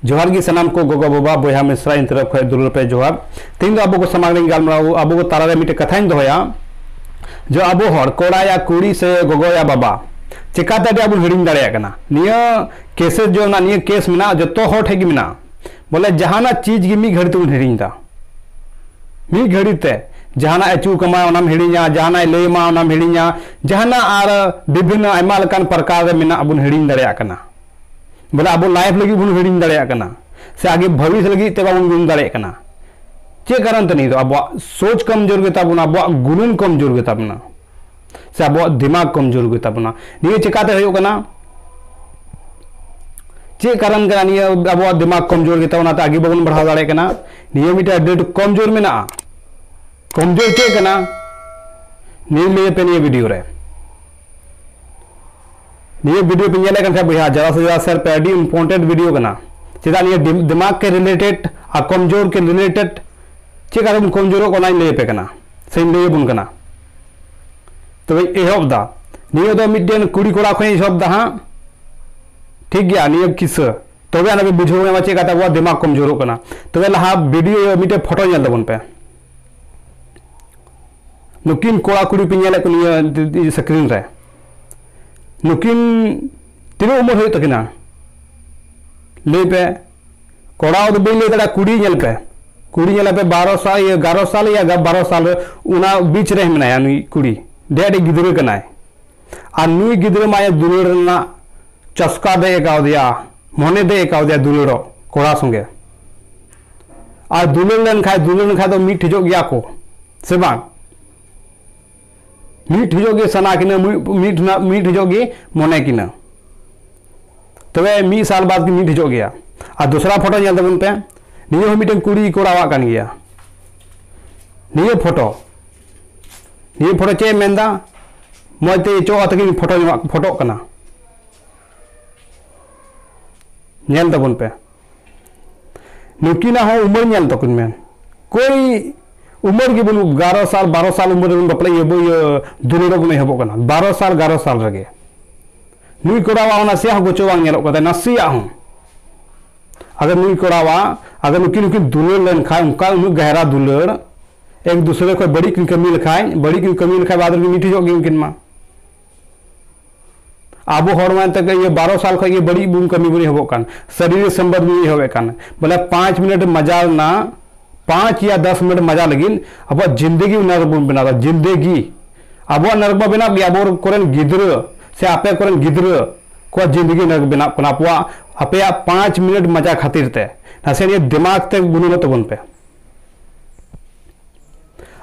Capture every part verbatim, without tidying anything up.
ᱡᱚᱦᱟᱨ ᱜᱮ ᱥᱟᱱᱟᱢ ᱠᱚ ᱜᱚᱜᱚ ᱵᱟᱵᱟ ᱵᱚᱭᱦᱟ ᱢᱤᱥᱨᱟ ᱤᱧ ᱛᱚᱨᱚᱯ ᱠᱷᱚᱱ ᱫᱩᱞᱟᱹᱲ ᱯᱮ ᱡᱚᱦᱟᱨ᱾ ᱛᱮᱦᱮᱧ ᱫᱚ ᱟᱵᱚ ᱠᱚ ᱥᱟᱢᱟᱝ ᱨᱮᱧ ᱜᱟᱞᱢᱟᱨᱟᱣ, ᱟᱵᱚ ᱠᱚ ᱛᱟᱞᱟᱨᱮ ᱢᱤᱫᱴᱮᱱ ᱠᱟᱛᱷᱟᱧ ᱫᱚᱦᱚᱭᱟ, ᱡᱮ ᱟᱵᱚ ᱦᱚᱲ ᱠᱚᱲᱟ ᱭᱟ ᱠᱩᱲᱤ ᱥᱮ ᱜᱚᱜᱚ ᱭᱟ ᱵᱟᱵᱟ ᱪᱮᱠᱟᱛᱮ ᱟᱹᱰᱤ ᱟᱵᱚ ᱦᱤᱲᱤᱧ ᱫᱟᱲᱮᱭᱟᱜ ᱠᱟᱱᱟ᱾ ᱱᱤᱭᱟᱹ ᱠᱮᱥᱮᱥ ᱡᱚ ᱱᱤᱭᱟᱹ ᱠᱮᱥ ᱢᱮᱱᱟᱜᱼᱟ, ᱡᱚᱛᱚ ᱦᱚᱲ ᱴᱷᱮᱱ ᱜᱮ ᱢᱮᱱᱟᱜᱼᱟ᱾ ᱵᱚᱞᱮ ᱡᱟᱦᱟᱱᱟᱜ ᱪᱤᱡᱽ ᱜᱮ ᱢᱤᱫ ᱜᱷᱟᱹᱲᱤ ᱛᱮᱵᱚᱱ ᱦᱤᱲᱤᱧ ᱮᱫᱟ᱾ ᱢᱤᱫ ᱜᱷᱟᱹᱲᱤ ᱛᱮ ᱡᱟᱦᱟᱱᱟᱜ ᱮ ᱪᱩ ᱠᱟᱢᱟ ᱚᱱᱟᱢ ᱦᱤᱲᱤᱧᱟ, ᱡᱟᱦᱟᱱᱟᱜ ᱮ ᱞᱟᱹᱭ ᱟᱢᱟ ᱚᱱᱟᱢ ᱦᱤᱲᱤᱧᱟ, ᱡᱟᱦᱟᱱᱟᱜ ᱟᱨ ᱵᱤᱵᱷᱤᱱᱱᱚ ᱟᱭᱢᱟ ᱞᱮᱠᱟᱱ ᱯᱨᱚᱠᱟᱨ ᱨᱮ ᱢᱮᱱᱟᱜ ᱵᱚᱱ ᱦᱤᱲᱤᱧ ᱫᱟᱲᱮᱭᱟᱜ ᱠᱟᱱᱟ᱾ ᱵᱚᱞᱮ ᱟᱵᱚ ᱞᱟᱭᱤᱯᱷ ᱞᱟᱹᱜᱤᱫ ᱵᱚᱱ ᱦᱤᱲᱤᱧ ᱫᱟᱲᱮᱭᱟᱜ ᱠᱟᱱᱟ, ᱥᱮ ᱟᱜᱮ ᱵᱷᱚᱵᱤᱥ ᱞᱟᱹᱜᱤᱫ ᱛᱮ ᱵᱟᱵᱚᱱ ᱜᱩᱱ ᱫᱟᱲᱮᱭᱟᱜ ᱠᱟᱱᱟ᱾ ᱪᱮᱫ ᱠᱟᱨᱚᱱ ᱛᱮ? ᱱᱤᱭᱟᱹ ᱫᱚ ᱟᱵᱚᱣᱟᱜ ᱥᱳᱪ ᱠᱚᱢᱡᱳᱨ ᱜᱮᱛᱟ ᱵᱚᱱᱟ, ᱟᱵᱚᱣᱟᱜ ᱜᱩᱱᱟᱹᱱ ᱠᱚᱢᱡᱳᱨ ᱜᱮᱛᱟ ᱵᱚᱱᱟ, ᱥᱮ ᱟᱵᱚᱣᱟᱜ ᱫᱤᱢᱟᱜᱽ ᱠᱚᱢᱡᱳᱨ ᱜᱮᱛᱟ ᱵᱚᱱᱟ᱾ ᱱᱤᱭᱟᱹ ᱪᱮᱠᱟᱛᱮ ᱦᱩᱭᱩᱜ ᱠᱟᱱᱟ? ᱪᱮᱫ ᱠᱟᱨᱚᱱ ᱠᱟᱱᱟ ᱱᱤᱭᱟᱹ ᱟᱵᱚᱣᱟᱜ ᱫᱤᱢᱟᱜᱽ ᱠᱚᱢᱡᱳᱨ ᱜᱮᱛᱟ ᱵᱚᱱᱟ, ᱛᱮ ᱟᱜᱮ ᱵᱟᱵᱚᱱ ᱵᱟᱲᱦᱟᱣ ᱫᱟᱲᱮᱭᱟᱜ ᱠᱟᱱᱟ? ᱱᱤᱭᱟᱹ ᱢᱤᱫᱴᱮᱱ ᱟᱹᱰᱤ ᱞᱟᱹᱴᱩ ᱠᱚᱢᱡᱳᱨ ᱢᱮᱱᱟᱜᱼᱟ᱾ ᱠᱚᱢᱡᱳᱨ ᱪᱮᱫ ᱠᱟᱱᱟ? ᱱᱤᱭᱟᱹ ᱞᱟᱹᱭ ᱟᱯᱮ ᱱᱤᱭᱟᱹ ᱵᱷᱤᱰᱤᱭᱳ ᱨᱮ᱾ ᱱᱤᱭᱟᱹ ᱵᱷᱤᱰᱤᱭᱳ ᱯᱮ ᱧᱮᱞᱮᱫ ᱠᱟᱱ ᱠᱷᱟᱱ ᱵᱚᱭᱦᱟ, ᱡᱟᱨᱟ ᱥᱮ ᱡᱟᱨᱟ ᱥᱮᱭᱟᱨ ᱯᱮ, ᱟᱹᱰᱤ ᱤᱢᱯᱚᱨᱴᱮᱱᱴ ᱵᱷᱤᱰᱤᱭᱳ ᱠᱟᱱᱟ᱾ ᱪᱮᱫᱟᱜ ᱱᱤᱭᱟᱹ ᱫᱤᱢ-, ᱫᱤᱢᱟᱜᱽ ᱠᱮ ᱨᱤᱞᱮᱴᱮᱰ ᱟᱨ ᱠᱚᱢᱡᱳᱨ ᱠᱮ ᱨᱤᱞᱮᱴᱮᱰ ᱪᱮᱫ ᱠᱟᱨᱚᱱ ᱠᱚᱢᱡᱳᱨᱚᱜ ᱠᱟᱱᱟᱧ ᱞᱟᱹᱭ ᱟᱯᱮ ᱠᱟᱱᱟ, ᱥᱮᱧ ᱞᱟᱹᱭ ᱟᱵᱚᱱ ᱠᱟᱱᱟ᱾ ᱛᱚᱵᱮᱧ ᱮᱦᱚᱵ ᱫᱟ᱾ ᱱᱤᱭᱟᱹ ᱫᱚ ᱢᱤᱫᱴᱮᱱ ᱠᱩᱲᱤ ᱠᱚᱲᱟ ᱠᱷᱚᱱ ᱤᱧ ᱮᱦᱚᱵ ᱫᱟ ᱦᱟᱸᱜ, ᱴᱷᱤᱠ ᱜᱮᱭᱟ? ᱱᱤᱭᱟᱹ ᱠᱤᱥᱟᱹ, ᱛᱚᱵᱮ ᱟᱱᱟ ᱯᱮ ᱵᱩᱡᱷᱟᱹᱣ ᱧᱟᱢᱟ ᱪᱮᱫ ᱠᱟᱛᱮ ᱟᱵᱚᱣᱟᱜ ᱫᱤᱢᱟᱜᱽ ᱠᱚᱢᱡᱳᱨᱚᱜ ᱠᱟᱱᱟ᱾ ᱛᱚᱵᱮ ᱞᱟᱦᱟ ᱵᱷᱤᱰᱤᱭᱳ ᱢᱤᱫᱴᱮᱱ ᱯᱷᱳᱴᱳ ᱧᱮᱞ ᱛᱟᱵᱚᱱ ᱯᱮ᱾ ᱱᱩᱠᱤᱱ ᱠᱚᱲᱟ ᱠᱩᱲᱤ ᱯᱮ ᱧᱮᱞᱮᱫ ᱠᱚ ᱱᱤᱭᱟᱹ ᱥᱠᱨᱤᱱ ᱨᱮ, ᱱᱩᱠᱤᱱ ᱛᱤᱱᱟᱹᱜ ᱩᱢᱮᱨ ᱦᱩᱭᱩᱜ ᱛᱟᱹᱠᱤᱱᱟ? ᱞᱟᱹᱭ ᱯᱮ᱾ ᱠᱚᱲᱟ ᱫᱚ ᱵᱟᱹᱧ ᱞᱟᱹᱭ ᱫᱟᱲᱮᱭᱟᱜᱼᱟ, ᱠᱩᱲᱤ ᱧᱮᱞ ᱯᱮ᱾ ᱠᱩᱲᱤ ᱧᱮᱞ ᱯᱮ, ᱵᱟᱨᱚ ᱥᱟᱞ, ᱤᱭᱟᱹ, ᱮᱜᱟᱨᱚ ᱥᱟᱞ ᱭᱟ ᱜᱟ-, ᱵᱟᱨᱚ ᱥᱟᱞ, ᱚᱱᱟ ᱵᱤᱪ ᱨᱮ ᱢᱮᱱᱟᱭᱟ ᱱᱩᱭ ᱠᱩᱲᱤ᱾ ᱰᱮ ᱟᱹᱰᱤ ᱜᱤᱫᱽᱨᱟᱹ ᱠᱟᱱᱟᱭ᱾ ᱟᱨ ᱱᱩᱭ ᱜᱤᱫᱽᱨᱟᱹ ᱢᱟᱭᱟ ᱫᱩᱞᱟᱹᱲ ᱨᱮᱱᱟᱜ ᱪᱟᱥᱠᱟ ᱫᱮᱡ ᱠᱟᱣᱫᱮᱭᱟ, ᱢᱚᱱᱮ ᱫᱮᱡ ᱠᱟᱣᱫᱮᱭᱟ ᱫᱩᱞᱟᱹᱲᱚᱜ ᱠᱚᱲᱟ ᱥᱚᱸᱜᱮ᱾ ᱟᱨ ᱫᱩᱞᱟᱹᱲ ᱞᱮᱱᱠᱷᱟᱡ, ᱫᱩᱞᱟᱹᱲ ᱞᱮᱱᱠᱷᱟᱡ ᱫᱚ ᱢᱤᱫ ᱴᱷᱤᱡᱚᱜ ᱜᱮᱭᱟ ᱠᱚ, ᱥᱮ ᱵᱟᱝ? ᱢᱤᱫ ᱴᱷᱤᱡᱚᱜ ᱜᱮ ᱥᱟᱱᱟ ᱠᱤᱱᱟᱹ, ᱢᱤᱫ, ᱢᱤᱫ ᱨᱮᱱᱟᱜ, ᱢᱤᱫ ᱴᱷᱤᱡᱚᱜ ᱜᱮ ᱢᱚᱱᱮ ᱠᱤᱱᱟᱹ᱾ ᱛᱚᱵᱮ ᱢᱤᱫ ᱥᱟᱞ ᱵᱟᱫ ᱜᱮ ᱢᱤᱫ ᱴᱷᱤᱡᱚᱜ ᱜᱮᱭᱟ᱾ ᱟᱨ ᱫᱚᱥᱨᱟ ᱯᱷᱳᱴᱳ ᱧᱮᱞ ᱛᱟᱵᱚᱱ ᱯᱮ, ᱱᱤᱭᱟᱹ ᱦᱚᱸ ᱢᱤᱫᱴᱮᱱ ᱠᱩᱲᱤ ᱠᱚᱲᱟᱣᱟᱜ ᱠᱟᱱ ᱜᱮᱭᱟ᱾ ᱱᱤᱭᱟᱹ ᱯᱷᱳᱴᱳ, ᱱᱤᱭᱟᱹ ᱯᱷᱳᱴᱳ ᱪᱮᱫ ᱮ ᱢᱮᱱᱫᱟ? ᱢᱚᱡᱽ ᱛᱮ ᱪᱚᱜ ᱟᱛᱮ ᱠᱤᱱ ᱯᱷᱳᱴᱳ ᱧᱚᱜ, ᱯᱷᱳᱴᱳᱜ ᱠᱟᱱᱟ᱾ ᱧᱮᱞ ᱛᱟᱵᱚᱱ ᱯᱮ, ᱱᱩᱠᱤᱱᱟᱜ ᱦᱚᱸ ᱩᱢᱮᱨ ᱧᱮᱞ ᱛᱟᱹᱠᱤᱱ ᱢᱮ᱾ ᱠᱚᱭ ᱩᱢᱮᱨ ᱜᱮ ᱵᱟᱹᱱᱩᱜ, ᱮᱜᱟᱨᱚ ᱥᱟᱞ, ᱵᱟᱨᱚ ᱥᱟᱞ ᱩᱢᱮᱨ ᱨᱮᱵᱚᱱ ᱵᱟᱯᱞᱟ, ᱤᱭᱟᱹ, ᱤᱭᱟᱹ, ᱫᱩᱞᱟᱹᱲᱚᱜ ᱵᱚᱱ ᱮᱦᱚᱵᱚᱜ ᱠᱟᱱᱟ, ᱵᱟᱨᱚ ᱥᱟᱞ, ᱮᱜᱟᱨᱚ ᱥᱟᱞ ᱨᱮᱜᱮ᱾ ᱱᱩᱭ ᱠᱚᱲᱟᱣᱟᱜ ᱚᱱᱟ ᱥᱮᱭᱟ ᱦᱚᱸ ᱜᱚᱪᱚ ᱵᱟᱝ ᱧᱮᱞᱚᱜ ᱠᱟᱱ ᱛᱟᱭᱟ, ᱱᱟᱥᱮᱭᱟᱜ ᱦᱚᱸ᱾ ᱟᱜᱟᱨ ᱱᱩᱭ ᱠᱚᱲᱟᱣᱟᱜ ᱟᱜᱟᱨ ᱱᱩᱠᱤᱱ ᱱᱩᱠᱤᱱ ᱫᱩᱞᱟᱹᱲ ᱞᱮᱱᱠᱷᱟᱱ, ᱚᱱᱠᱟ ᱩᱱᱟᱹᱜ ᱜᱟᱦᱨᱟ ᱫᱩᱞᱟᱹᱲ, ᱮᱠ ᱫᱩᱥᱨᱮ ᱠᱷᱚᱱ ᱵᱟᱹᱲᱤᱡ ᱠᱤᱱ ᱠᱟᱹᱢᱤ ᱞᱮᱠᱷᱟᱱ, ᱵᱟᱹᱲᱤᱡ ᱠᱤᱱ ᱠᱟᱹᱢᱤ ᱞᱮᱠᱷᱟᱱ ᱵᱟᱫ ᱨᱮᱜᱮ ᱢᱤᱫ ᱴᱷᱤᱠᱚᱜ ᱜᱮ ᱩᱱᱠᱤᱱ ᱢᱟ᱾ ᱟᱵᱚ ᱦᱚᱲ ᱢᱟ ᱮᱱᱛᱮ ᱤᱭᱟᱹ ᱵᱟᱨᱚ ᱥᱟᱞ ᱠᱷᱚᱱ ᱜᱮ ᱵᱟᱹᱲᱤᱡ ᱵᱚᱱ ᱠᱟᱹᱢᱤ ᱵᱚᱱ ᱮᱦᱚᱵᱚᱜ ᱠᱟᱱ, ᱥᱟᱹᱨᱤ ᱨᱮ ᱥᱚᱢᱵᱟᱫ ᱵᱚᱱ ᱮᱦᱚᱵᱮᱫ ᱠᱟᱱ᱾ ᱵᱚᱞᱮ ᱯᱟᱸᱪ ᱢᱤᱱᱤᱴ ᱢᱟᱡᱟ ᱨᱮᱱᱟᱜ, ᱯᱟᱸᱪ ᱭᱟ ᱫᱚᱥ ᱢᱤᱱᱤᱴ ᱢᱟᱡᱟ ᱞᱟᱹᱜᱤᱫ ᱟᱵᱚᱣᱟᱜ ᱡᱤᱱᱫᱮᱜᱤ ᱱᱟᱨᱠ ᱵᱚᱱ ᱵᱮᱱᱟᱣ ᱮᱫᱟ᱾ ᱡᱤᱱᱫᱮᱜᱤ ᱟᱵᱚᱣᱟᱜ ᱱᱟᱨᱠ ᱢᱟ ᱵᱮᱱᱟᱜ ᱜᱮ, ᱟᱵᱚ ᱠᱚᱨᱮᱱ ᱜᱤᱫᱽᱨᱟᱹ ᱥᱮ ᱟᱯᱮ ᱠᱚᱨᱮᱱ ᱜᱤᱫᱽᱨᱟᱹ ᱠᱚᱣᱟᱜ ᱡᱤᱱᱫᱮᱜᱤ ᱱᱟᱨᱠ ᱵᱮᱱᱟᱜ ᱠᱟᱱᱟ ᱟᱵᱚᱣᱟᱜ, ᱟᱯᱮᱭᱟᱜ ᱯᱟᱸᱪ ᱢᱤᱱᱤᱴ ᱢᱟᱡᱟ ᱠᱷᱟᱹᱛᱤᱨ ᱛᱮ᱾ ᱱᱟᱥᱮ ᱱᱤᱭᱟᱹ ᱫᱤᱢᱟᱜᱽ ᱛᱮ ᱜᱩᱱᱟᱹᱱᱚᱜ ᱛᱟᱵᱚᱱ ᱯᱮ᱾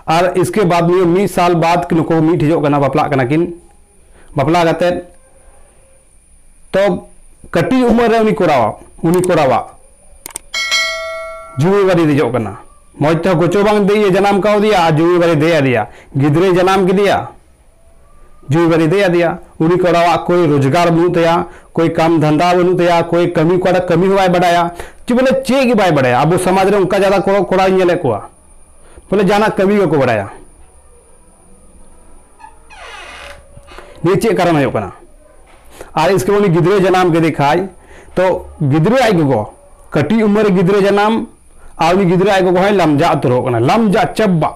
ᱟᱨ ᱤᱥᱠᱮ ᱵᱟᱫ ᱱᱤᱭᱟᱹ ᱢᱤᱫ ᱥᱟᱞ ᱵᱟᱫ ᱱᱩᱠᱩ ᱢᱤᱫ ᱴᱷᱤᱡᱚᱜ ᱠᱟᱱᱟ, ᱵᱟᱯᱞᱟᱜ ᱠᱟᱱᱟ ᱠᱤᱱ᱾ ᱵᱟᱯᱞᱟ ᱠᱟᱛᱮᱫ ᱛᱚ ᱠᱟᱹᱴᱤᱡ ᱩᱢᱮᱨ ᱨᱮ ᱩᱱᱤ ᱠᱚᱲᱟᱣᱟᱜ, ᱩᱱᱤ ᱠᱚᱲᱟᱣᱟᱜ ᱡᱩᱢᱤ ᱵᱟᱹᱲᱤ ᱫᱮᱡᱚᱜ ᱠᱟᱱᱟ᱾ ᱢᱚᱡᱽ ᱛᱮᱦᱚᱸ ᱜᱚᱪᱚ ᱵᱟᱝ ᱫᱮᱡ ᱮ ᱡᱟᱱᱟᱢ ᱠᱟᱣᱫᱮᱭᱟ ᱟᱨ ᱡᱩᱢᱤ ᱵᱟᱹᱲᱤ ᱫᱮᱡ ᱟᱫᱮᱭᱟ, ᱜᱤᱫᱽᱨᱟᱹᱭ ᱡᱟᱱᱟᱢ ᱠᱮᱫᱮᱭᱟ, ᱡᱩᱢᱤ ᱵᱟᱹᱲᱤ ᱫᱮᱡ ᱟᱫᱮᱭᱟ᱾ ᱩᱱᱤ ᱠᱚᱲᱟᱣᱟᱜ ᱠᱳᱭ ᱨᱳᱡᱽᱜᱟᱨ ᱵᱟᱹᱱᱩᱜ ᱛᱟᱭᱟ, ᱠᱳᱭ ᱠᱟᱢ ᱫᱷᱟᱱᱫᱟ ᱵᱟᱹᱱᱩᱜ ᱛᱟᱭᱟ, ᱠᱳᱭ ᱠᱟᱹᱢᱤ ᱚᱠᱟᱴᱟᱜ ᱠᱟᱹᱢᱤ ᱦᱚᱸ ᱵᱟᱭ ᱵᱟᱰᱟᱭᱟ᱾ ᱪᱮᱫ ᱵᱚᱞᱮ ᱪᱮᱫ ᱜᱮ ᱵᱟᱭ ᱵᱟᱰᱟᱭᱟ᱾ ᱟᱵᱚ ᱥᱚᱢᱟᱡᱽ ᱨᱮ ᱚᱱᱠᱟ ᱡᱟᱫᱟ ᱠᱚᱲᱟ, ᱠᱚᱲᱟᱧ ᱧᱮᱞᱮᱫ ᱠᱚᱣᱟ, ᱵᱚᱞᱮ ᱡᱟᱦᱟᱱᱟᱜ ᱠᱟᱹᱢᱤ ᱜᱮᱠᱚ ᱵᱟᱰᱟᱭᱟ᱾ ᱱᱤᱭᱟᱹ ᱪᱮᱫ ᱠᱟᱨᱚᱱ ᱦᱩᱭᱩᱜ ᱠᱟᱱᱟ? ᱟᱨ ᱤᱥᱠᱮ ᱩᱱᱤ ᱜᱤᱫᱽᱨᱟᱹ ᱡᱟᱱᱟᱢ ᱠᱮᱫᱮ ᱠᱷᱟᱡ, ᱛᱚ ᱜᱤᱫᱽᱨᱟᱹ ᱟᱡ ᱜᱚᱜᱚ, ᱠᱟᱹᱴᱤᱡ ᱩᱢᱮᱨ ᱨᱮ ᱜᱤᱫᱽᱨᱟᱹ ᱡᱟᱱᱟᱢ, ᱟᱨ ᱩᱱᱤ ᱜᱤᱫᱽᱨᱟᱹ ᱟᱡ ᱜᱚᱜᱚ ᱦᱚᱸᱭ ᱞᱟᱢᱡᱟ ᱩᱛᱟᱹᱨᱚᱜ ᱠᱟᱱᱟ, ᱞᱟᱢᱡᱟ ᱪᱟᱵᱟ᱾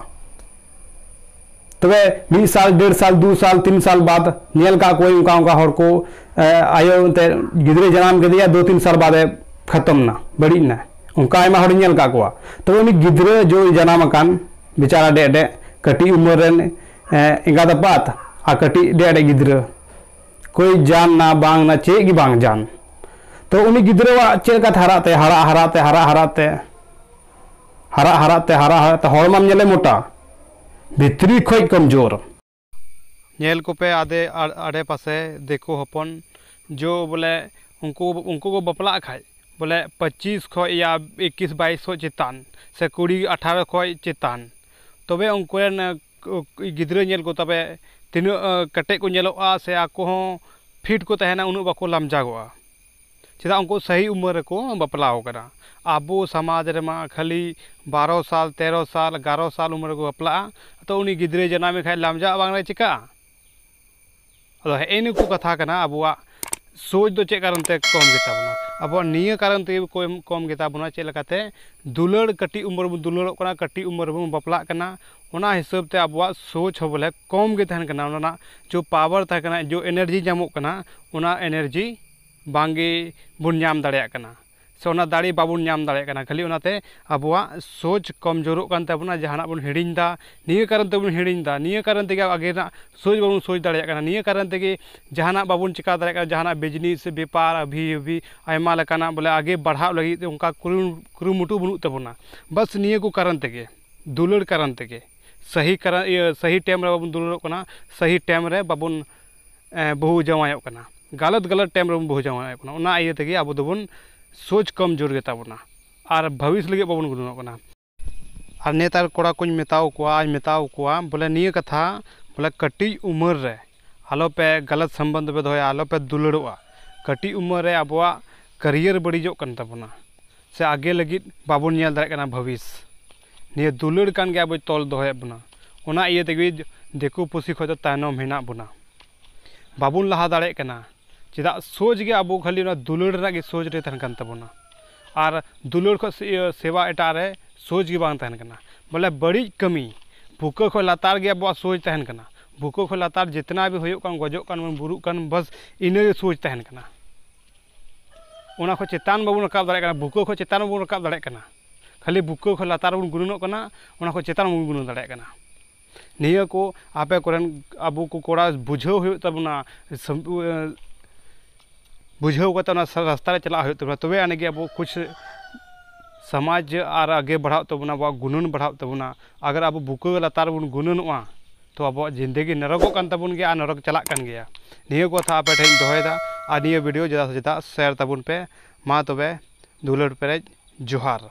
ᱛᱚᱵᱮ ᱢᱤᱫ ᱥᱟᱞ, ᱰᱮᱲ ᱥᱟᱞ, ᱫᱩ ᱥᱟᱞ, ᱛᱤᱱ ᱥᱟᱞ ᱵᱟᱫ ᱧᱮᱞ ᱠᱟᱜ ᱠᱚᱣᱟᱧ ᱚᱱᱠᱟ ᱚᱱᱠᱟ ᱦᱚᱲ ᱠᱚ, ᱮ, ᱟᱭᱳ ᱮᱱᱛᱮ ᱜᱤᱫᱽᱨᱟᱹ ᱡᱟᱱᱟᱢ ᱠᱮᱫᱮᱭᱟ, ᱫᱩ ᱛᱤᱱ ᱥᱟᱞ ᱵᱟᱫᱮ ᱠᱷᱟᱛᱚᱢ ᱱᱟ, ᱵᱟᱹᱲᱤᱡ ᱱᱟ᱾ ᱚᱱᱠᱟ ᱟᱭᱢᱟ ᱦᱚᱲᱤᱧ ᱧᱮᱞ ᱠᱟᱜ ᱠᱚᱣᱟ᱾ ᱛᱚᱵᱮ ᱩᱱᱤ ᱜᱤᱫᱽᱨᱟᱹ ᱡᱚᱭ ᱡᱟᱱᱟᱢ ᱟᱠᱟᱱ ᱵᱮᱪᱟᱨᱟ ᱰᱮᱜ ᱰᱮᱜ ᱠᱟᱹᱴᱤᱡ ᱩᱢᱮᱨ ᱨᱮᱱ, ᱮ, ᱮᱸᱜᱟᱛ ᱟᱯᱟᱛ ᱟᱨ ᱠᱟᱹᱴᱤᱡ ᱰᱮᱜ ᱰᱮᱜ ᱜᱤᱫᱽᱨᱟᱹ, ᱠᱳᱭ ᱡᱟᱱ ᱱᱟ ᱵᱟᱝ ᱱᱟ, ᱪᱮᱫ ᱜᱮ ᱵᱟᱝ ᱡᱟᱱ᱾ ᱛᱚ ᱩᱱᱤ ᱜᱤᱫᱽᱨᱟᱹᱣᱟᱜ ᱪᱮᱫ ᱞᱮᱠᱟᱛᱮ ᱦᱟᱨᱟᱜ ᱛᱮ, ᱦᱟᱨᱟᱜ ᱦᱟᱨᱟᱜ ᱛᱮ, ᱦᱟᱨᱟᱜ ᱦᱟᱨᱟᱜ ᱛᱮ, ᱦᱟᱨᱟᱜ ᱦᱟᱨᱟᱜ ᱛᱮ, ᱦᱟᱨᱟᱜ ᱦᱟᱨᱟᱜ ᱛᱮ ᱦᱚᱲᱢᱟᱢ ᱧᱮᱞᱮ ᱢᱚᱴᱟ, ᱵᱷᱤᱛᱨᱤ ᱠᱷᱚᱡ ᱠᱚᱢᱡᱳᱨ᱾ ᱧᱮᱞ ᱠᱚᱯᱮ ᱟᱫᱮ ᱟᱲ-, ᱟᱲᱮ ᱯᱟᱥᱮ ᱫᱤᱠᱩ ᱦᱚᱯᱚᱱ ᱡᱚ ᱵᱚᱞᱮ ᱩᱱᱠᱩ, ᱩᱱᱠᱩ ᱠᱚ ᱵᱟᱯᱞᱟᱜ ᱠᱷᱟᱡ ᱵᱚᱞᱮ ᱯᱚᱸᱪᱤᱥ ᱠᱷᱚᱡ ᱭᱟ ᱤᱠᱤᱥ ᱵᱟᱭᱤᱥ ᱠᱷᱚᱡ ᱪᱮᱛᱟᱱ ᱥᱮ ᱠᱩᱲᱤ ᱟᱴᱷᱟᱨᱚ ᱠᱷᱚᱡ ᱪᱮᱛᱟᱱ, ᱛᱚᱵᱮ ᱩᱱᱠᱩ ᱨᱮᱱ, ᱟᱸ, ᱠᱩ-, ᱜᱤᱫᱽᱨᱟᱹ ᱧᱮᱞ ᱠᱚ ᱛᱚᱵᱮ ᱛᱤᱱᱟᱹᱜ, ᱟᱸ, ᱠᱮᱴᱮᱡ ᱠᱚ ᱧᱮᱞᱚᱜᱼᱟ ᱥᱮ ᱟᱠᱚ ᱦᱚᱸ ᱯᱷᱤᱴ ᱠᱚ ᱛᱟᱦᱮᱱᱟ, ᱩᱱᱟᱹᱜ ᱵᱟᱠᱚ ᱞᱟᱢᱡᱟᱜᱚᱜᱼᱟ᱾ ᱪᱮᱫᱟᱜ ᱩᱱᱠᱩ ᱥᱟᱹᱦᱤ ᱩᱢᱮᱨ ᱨᱮᱠᱚ ᱵᱟᱯᱞᱟᱣ ᱠᱟᱱᱟ᱾ ᱟᱵᱚ ᱥᱚᱢᱟᱡᱽ ᱨᱮᱢᱟ ᱠᱷᱟᱹᱞᱤ ᱵᱟᱨᱚ ᱥᱟᱞ, ᱛᱮᱨᱚ ᱥᱟᱞ, ᱮᱜᱟᱨᱚ ᱥᱟᱞ ᱩᱢᱮᱨ ᱨᱮᱠᱚ ᱵᱟᱯᱞᱟᱜᱼᱟ᱾ ᱛᱚ ᱩᱱᱤ ᱜᱤᱫᱽᱨᱟᱹᱭ ᱡᱟᱱᱟᱢᱮ ᱠᱷᱟᱡ ᱞᱟᱢᱡᱟᱜ ᱵᱟᱝ ᱨᱮ ᱪᱤᱠᱟᱹᱜᱼᱟ? ᱟᱫᱚ ᱦᱮᱸᱜᱼᱮ ᱱᱤᱭᱟᱹ ᱠᱚ ᱠᱟᱛᱷᱟ ᱠᱟᱱᱟ ᱟᱵᱚᱣᱟᱜ, ᱥᱳᱪ ᱫᱚ ᱪᱮᱫ ᱠᱟᱨᱚᱱ ᱛᱮ ᱠᱚᱢ ᱜᱮᱛᱟ ᱵᱚᱱᱟ? ᱟᱵᱚᱣᱟᱜ ᱱᱤᱭᱟᱹ ᱠᱟᱨᱚᱱ ᱛᱮᱜᱮ ᱠᱚᱢ, ᱠᱚᱢ ᱜᱮᱛᱟ ᱵᱚᱱᱟ᱾ ᱪᱮᱫ ᱞᱮᱠᱟᱛᱮ? ᱫᱩᱞᱟᱹᱲ, ᱠᱟᱹᱴᱤᱡ ᱩᱢᱮᱨ ᱨᱮᱵᱚᱱ ᱫᱩᱞᱟᱹᱲᱚᱜ ᱠᱟᱱᱟ, ᱠᱟᱹᱴᱤᱡ ᱩᱢᱮᱨ ᱨᱮᱵᱚᱱ ᱵᱟᱯᱞᱟᱜ ᱠᱟᱱᱟ, ᱚᱱᱟ ᱦᱤᱥᱟᱹᱵ ᱛᱮ ᱟᱵᱚᱣᱟᱜ ᱥᱳᱪ ᱦᱚᱸ ᱵᱚᱞᱮ ᱠᱚᱢ ᱜᱮ ᱛᱟᱦᱮᱱ ᱠᱟᱱᱟ᱾ ᱚᱱᱟ ᱨᱮᱱᱟᱜ ᱡᱚ ᱯᱟᱣᱟᱨ ᱛᱟᱦᱮᱸ ᱠᱟᱱᱟ, ᱡᱚ ᱮᱱᱟᱨᱡᱤ ᱧᱟᱢᱚᱜ ᱠᱟᱱᱟ, ᱚᱱᱟ ᱮᱱᱟᱨᱡᱤ ᱵᱟᱝ ᱜᱮ ᱵᱚᱱ ᱧᱟᱢ ᱫᱟᱲᱮᱭᱟᱜ ᱠᱟᱱᱟ, ᱥᱮ ᱚᱱᱟ ᱫᱟᱲᱮ ᱵᱟᱵᱚᱱ ᱧᱟᱢ ᱫᱟᱲᱮᱭᱟᱜ ᱠᱟᱱᱟ᱾ ᱠᱷᱟᱹᱞᱤ ᱚᱱᱟᱛᱮ ᱟᱵᱚᱣᱟᱜ ᱥᱳᱪ ᱠᱚᱢᱡᱳᱨᱚᱜ ᱠᱟᱱ ᱛᱟᱵᱚᱱᱟ, ᱡᱟᱦᱟᱱᱟᱜ ᱵᱚᱱ ᱦᱤᱲᱤᱧ ᱮᱫᱟ, ᱱᱤᱭᱟᱹ ᱠᱟᱨᱚᱱ ᱛᱮᱵᱚᱱ ᱦᱤᱲᱤᱧ ᱮᱫᱟ, ᱱᱤᱭᱟᱹ ᱠᱟᱨᱚᱱ ᱛᱮᱜᱮ ᱟᱜᱮ ᱨᱮᱱᱟᱜ ᱥᱳᱪ ᱵᱟᱵᱚᱱ ᱥᱳᱪ ᱫᱟᱲᱮᱭᱟᱜ ᱠᱟᱱᱟ, ᱱᱤᱭᱟᱹ ᱠᱟᱨᱚᱱ ᱛᱮᱜᱮ ᱡᱟᱦᱟᱱᱟᱜ ᱵᱟᱵᱚᱱ ᱪᱮᱠᱟ ᱫᱟᱲᱮᱭᱟᱜ ᱠᱟᱱᱟ, ᱡᱟᱦᱟᱱᱟᱜ ᱵᱤᱡᱽᱱᱮᱥ, ᱵᱮᱯᱟᱨ, ᱟᱹᱵᱷᱤ ᱟᱹᱵᱷᱤ ᱟᱭᱢᱟ ᱞᱮᱠᱟᱱᱟᱜ ᱵᱚᱞᱮ ᱟᱜᱮ ᱵᱟᱲᱦᱟᱜ ᱞᱟᱹᱜᱤᱫ ᱛᱮ ᱚᱱᱠᱟ ᱠᱩᱨᱩ-, ᱠᱩᱨᱩᱢᱩᱴᱩ ᱵᱟᱹᱱᱩᱜ ᱛᱟᱵᱚᱱᱟ᱾ ᱵᱟᱥ ᱱᱤᱭᱟᱹ ᱠᱚ ᱠᱟᱨᱚᱱ ᱛᱮᱜᱮ, ᱫᱩᱞᱟᱹᱲ ᱠᱟᱨᱚᱱ ᱛᱮᱜᱮ, ᱥᱟᱹᱦᱤ ᱠᱟᱨᱚᱱ, ᱤᱭᱟᱹ, ᱥᱟᱹᱦᱤ ᱴᱟᱭᱤᱢ ᱨᱮ ᱵᱟᱵᱚᱱ ᱫᱩᱞᱟᱹᱲᱚᱜ ᱠᱟᱱᱟ, ᱥᱟᱹᱦᱤ ᱴᱟᱭᱤᱢ ᱨᱮ ᱵᱟᱵᱚᱱ, ᱮ, ᱵᱟᱹᱦᱩ ᱡᱟᱶᱟᱭᱚᱜ ᱠᱟᱱᱟ, ᱜᱟᱞᱟᱛ ᱜᱟᱞᱟᱛ ᱴᱟᱭᱤᱢ ᱨᱮᱵᱚᱱ ᱵᱟᱹᱦᱩ ᱡᱟᱶᱟᱭᱚᱜ ᱠᱟᱱᱟ᱾ ᱚᱱᱟ ᱤᱭᱟᱹ ᱛᱮᱜᱮ ᱟᱵᱚ ᱫᱚᱵᱚᱱ ᱥᱳᱪ ᱠᱚᱢᱡᱳᱨ ᱜᱮᱛᱟ ᱵᱚᱱᱟ ᱟᱨ ᱵᱷᱟᱵᱤᱥ ᱞᱟᱹᱜᱤᱫ ᱵᱟᱵᱚᱱ ᱜᱩᱱᱟᱹᱱᱚᱜ ᱠᱟᱱᱟ᱾ ᱟᱨ ᱱᱮᱛᱟᱨ ᱠᱚᱲᱟ ᱠᱚᱧ ᱢᱮᱛᱟᱣ ᱠᱚᱣᱟ, ᱟᱨ ᱢᱮᱛᱟᱣ ᱠᱚᱣᱟ ᱵᱚᱞᱮ ᱱᱤᱭᱟᱹ ᱠᱟᱛᱷᱟ, ᱵᱚᱞᱮ ᱠᱟᱹᱴᱤᱡ ᱩᱢᱮᱨ ᱨᱮ ᱟᱞᱚᱯᱮ ᱜᱟᱞᱟᱛ ᱥᱚᱢᱵᱚᱱᱫᱷ ᱯᱮ ᱫᱚᱦᱚᱭᱟ, ᱟᱞᱚᱯᱮ ᱫᱩᱞᱟᱹᱲᱚᱜᱼᱟ᱾ ᱠᱟᱹᱴᱤᱡ ᱩᱢᱮᱨ ᱨᱮ ᱟᱵᱚᱣᱟᱜ ᱠᱮᱨᱤᱭᱟᱨ ᱵᱟᱹᱲᱤᱡᱚᱜ ᱠᱟᱱ ᱛᱟᱵᱚᱱᱟ, ᱥᱮ ᱟᱜᱮ ᱞᱟᱹᱜᱤᱫ ᱵᱟᱵᱚᱱ ᱧᱮᱞ ᱫᱟᱲᱮᱭᱟᱜ ᱠᱟᱱᱟ ᱵᱷᱟᱵᱤᱥ᱾ ᱱᱤᱭᱟᱹ ᱫᱩᱞᱟᱹᱲ ᱠᱟᱱ ᱜᱮ ᱟᱵᱚᱭ ᱛᱚᱞ ᱫᱚᱦᱚᱭᱮᱫ ᱵᱚᱱᱟ᱾ ᱚᱱᱟ ᱤᱭᱟᱹ ᱛᱮᱜᱮ ᱫᱤᱠᱩ ᱯᱩᱥᱤ ᱠᱷᱚᱱ ᱫᱚ ᱛᱟᱭᱱᱚᱢ ᱦᱮᱱᱟᱜ ᱵᱚᱱᱟ, ᱵᱟᱵᱚᱱ ᱞᱟᱦᱟ ᱫᱟᱲᱮᱭᱟᱜ ᱠᱟᱱᱟ᱾ ᱪᱮᱫᱟᱜ? ᱥᱳᱪ ᱜᱮ ᱟᱵᱚ ᱠᱷᱟᱹᱞᱤ ᱚᱱᱟ ᱫᱩᱞᱟᱹᱲ ᱨᱮᱱᱟᱜ ᱜᱮ ᱥᱳᱪ ᱨᱮ ᱛᱟᱦᱮᱱ ᱠᱟᱱ ᱛᱟᱵᱚᱱᱟ᱾ ᱟᱨ ᱫᱩᱞᱟᱹᱲ ᱠᱷᱚᱱ ᱥᱮ-, ᱤᱭᱟᱹ, ᱥᱮᱵᱟ ᱮᱴᱟᱜ ᱨᱮ ᱥᱳᱪ ᱜᱮ ᱵᱟᱝ ᱛᱟᱦᱮᱱ ᱠᱟᱱᱟ᱾ ᱵᱚᱞᱮ ᱵᱟᱹᱲᱤᱡ ᱠᱟᱹᱢᱤ, ᱵᱩᱠᱟᱹ ᱠᱷᱚᱱ ᱞᱟᱛᱟᱨ ᱜᱮ ᱟᱵᱚᱣᱟᱜ ᱥᱳᱪ ᱛᱟᱦᱮᱱ ᱠᱟᱱᱟ᱾ ᱵᱩᱠᱟᱹ ᱠᱷᱚᱱ ᱞᱟᱛᱟᱨ ᱡᱮᱛᱱᱟ ᱵᱤᱱ ᱦᱩᱭᱩᱜ ᱠᱟᱱ, ᱜᱚᱡᱚᱜ ᱠᱟᱱ, ᱵᱚᱱ ᱵᱩᱨᱩᱜ ᱠᱟᱱ, ᱵᱟᱥ ᱤᱱᱟᱹ ᱜᱮ ᱥᱳᱪ ᱛᱟᱦᱮᱱ ᱠᱟᱱᱟ᱾ ᱚᱱᱟ ᱠᱷᱚᱱ ᱪᱮᱛᱟᱱ ᱵᱟᱵᱚᱱ ᱨᱟᱠᱟᱵ ᱫᱟᱲᱮᱭᱟᱜ ᱠᱟᱱᱟ, ᱵᱩᱠᱟᱹ ᱠᱷᱚᱱ ᱪᱮᱛᱟᱱ ᱵᱟᱵᱚᱱ ᱨᱟᱠᱟᱵ ᱫᱟᱲᱮᱭᱟᱜ ᱠᱟᱱᱟ᱾ ᱠᱷᱟᱹᱞᱤ ᱵᱩᱠᱟᱹ ᱠᱷᱚᱱ ᱞᱟᱛᱟᱨ ᱵᱚᱱ ᱜᱩᱱᱟᱹᱱᱚᱜ ᱠᱟᱱᱟ, ᱚᱱᱟ ᱠᱷᱚᱱ ᱪᱮᱛᱟᱱ ᱵᱟᱵᱚᱱ ᱜᱩᱱᱟᱹᱱ ᱫᱟᱲᱮᱭᱟᱜ ᱠᱟᱱᱟ᱾ ᱱᱤᱭᱟᱹ ᱠᱚ ᱟᱯᱮ ᱠᱚᱨᱮᱱ ᱟᱵᱚ ᱠᱚ ᱠᱚᱲᱟ ᱵᱩᱡᱷᱟᱹᱣ ᱦᱩᱭᱩᱜ ᱛᱟᱵᱚᱱᱟ, ᱥᱟᱢ-, ᱵᱩᱡᱷᱟᱹᱣ ᱠᱟᱛᱮ ᱚᱱᱟ ᱥᱟ-, ᱨᱟᱥᱛᱟ ᱨᱮ ᱪᱟᱞᱟᱜ ᱦᱩᱭᱩᱜ ᱛᱟᱵᱚᱱᱟ, ᱛᱚᱵᱮ ᱟᱹᱱᱤᱡ ᱜᱮ ᱟᱵᱚ ᱠᱩᱪ ᱥᱚᱢᱟᱡᱽ ᱟᱨ ᱟᱜᱮ ᱵᱟᱲᱦᱟᱜ ᱛᱟᱵᱚᱱᱟ, ᱟᱵᱚᱣᱟᱜ ᱜᱩᱱᱟᱹᱱ ᱵᱟᱲᱦᱟᱜ ᱛᱟᱵᱚᱱᱟ᱾ ᱟᱜᱟᱨ ᱟᱵᱚ ᱵᱩᱠᱟᱹ ᱞᱟᱛᱟᱨ ᱨᱮᱵᱚᱱ ᱜᱩᱱᱟᱹᱱᱚᱜᱼᱟ, ᱛᱚ ᱟᱵᱚᱣᱟᱜ ᱡᱤᱱᱫᱮᱜᱤ ᱱᱚᱨᱚᱠᱚᱜ ᱠᱟᱱ ᱛᱟᱵᱚᱱ ᱜᱮᱭᱟ ᱟᱨ ᱱᱚᱨᱚᱠ ᱪᱟᱞᱟᱜ ᱠᱟᱱ ᱜᱮᱭᱟ᱾ ᱱᱤᱭᱟᱹ ᱠᱚ ᱠᱟᱛᱷᱟ ᱟᱯᱮ ᱴᱷᱮᱱ ᱤᱧ ᱫᱚᱦᱚᱭᱮᱫᱟ ᱟᱨ ᱱᱤᱭᱟᱹ ᱵᱷᱤᱰᱤᱭᱳ ᱡᱮᱫᱟ ᱥᱮ ᱡᱮᱫᱟ ᱥᱮᱭᱟᱨ ᱛᱟᱵᱚᱱ ᱯᱮ᱾ ᱢᱟ ᱛᱚᱵᱮ ᱫᱩᱞᱟᱹᱲ ᱯᱮᱨᱮᱡ ᱡᱚᱦᱟᱨ᱾